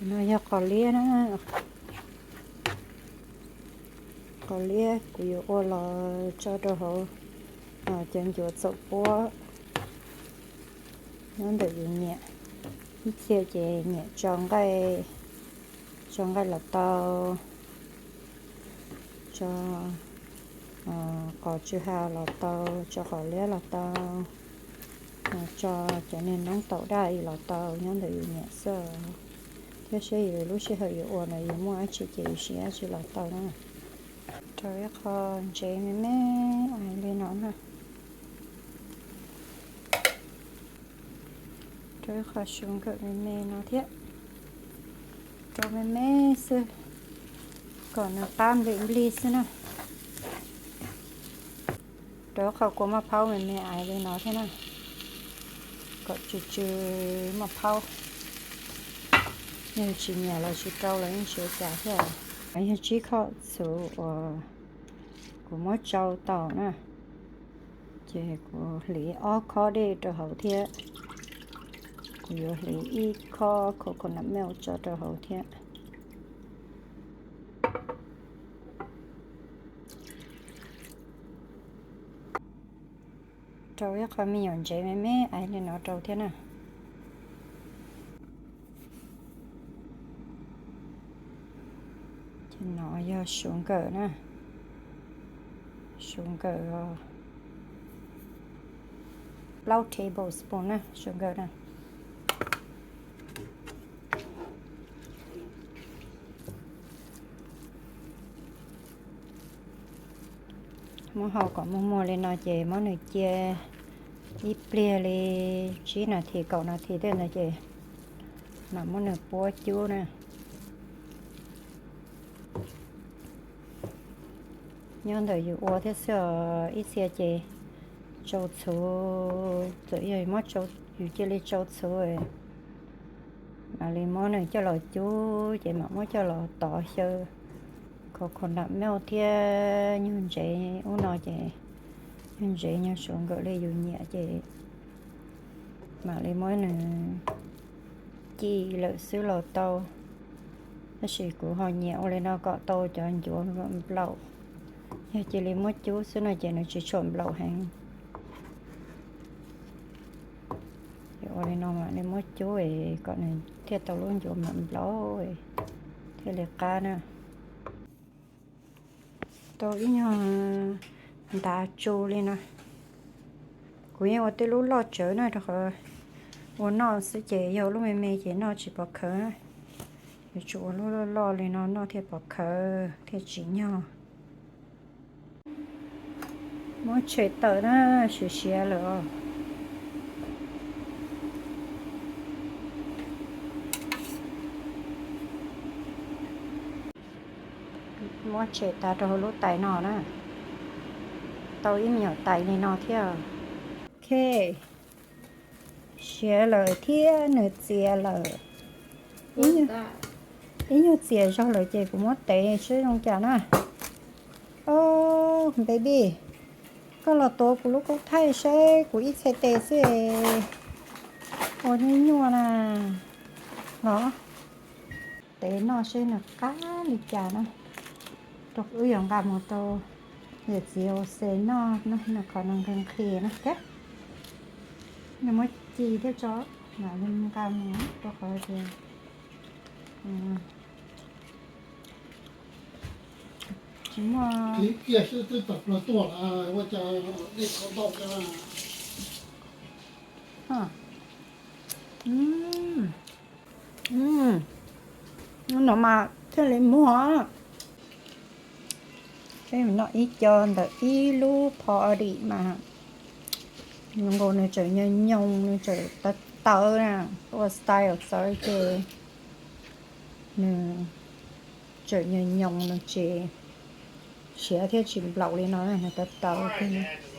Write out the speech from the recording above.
No yog qos liab na. Qos liab kuv yuav ua los tso rau hauv cov ncuav txaum puab nyob ntawm yus nyiam. Ib txhia ces nyiam tso nqaij, tso nqaij los tau, tso qos tsw ha los tau, tso qos liab los tau, tso cov niag noob taum daj los tau, nyob ntawm yus nyiam xwb. Thiab saib yus lub sij hawm yus ua no yus muaj dab tsi ces yus siv dab tsi los tau na. Rau ib qho ntsev me me ais li no na. Rau ib qho su nkawm me me no thiab. Rau me me xwb, kom nws qab nplig nplig xwb na. Rau ib qho kua maj phaub me me ais li no thiab na, kom tsw tsw maj phaub. Yog tsis nyiam los tsis rau los yeej tsis ua cas thiab. Yog tsib khob txhuv uas kuv muab tsau tau na, ces kuv hliv ob khob dej rau hauv thiab. Kuv yuav hliv ib khob coconut milk tso rau hauv thiab. Rau ib qho me nyuam ntsev me me ais li no rau thiab na. Ces no yog su nkawm na, su nkawm plaub tablespoon na, su nkawm na. Muab hau kom muag muag li no ces muab nws cia ib pliag li tsib nas this kaum nas this tej ntawd ces mam muab nws puab cub na. Nyob ntawm yus ua thiab xwb os, ib txhia ces tsau txhuv, txawm yog muab, yus cia li tsau txhuv mam li muab nws coj los cub ces mam muab coj los tov xyaw coconut milk thiab nyuag ntsev ub no ces nyuag ntsev nyuag su nkawm li yus nyiam ces mam li muab nws ci lawm xwb los tau. Tab sis kuv ho nyiam ua li no kom tau cov ncuav nplaum. Yog cia li muab cub xwb no ces nws tsis tshua nplaum heev. Ua li no mam li muab cub es kom nws thiaj tau lub ncuav nplaum nplaum thiaj li qab na. Tau ib nyuag ntav tsu li no. Kuv yeej ua tej lub loj tsawv na rau qhov ua noj xwb ces yog lub me me ces noj tsis pov khawv. Yuav tsum ua lub loj loj li no noj thiaj pov khawv thiaj tsim nyog. Muab tshem tawm na, siav siav lawm os. Muab tshem tas rau hauv lub tais no na. Tau ib me nyuam tais li no thiab. Ok, siav lawm thiab nws txias lawm. Ib nyuag txias zog lawm ces kuv muab tev seb zoo cas na. Au, baby, koj los tuav kuv lub kub thaij saib kuv ib txhais tes xwb es ua nyuaj nyuaj na. Los tev noj seb nws qab li cas na. Rau wb yuav nqa mus rau yawm txiv ua xav noj no, nws qhov nws nqhis nqhis na thiab. Nws muab ci thiab tso, mam li nqa mus rau qhov tias tsis muaj. No mas thiaj li muag. Peb mus noj ib co ntawm ib lub party mas nkaus nws tseem nyoos nyoos, nws tseem tawv tawv na, ua style txawv ces nws tseem nyoos nyoos, nws tsis siav thiab tsis nplaum li no, nws tawv tawv thiab.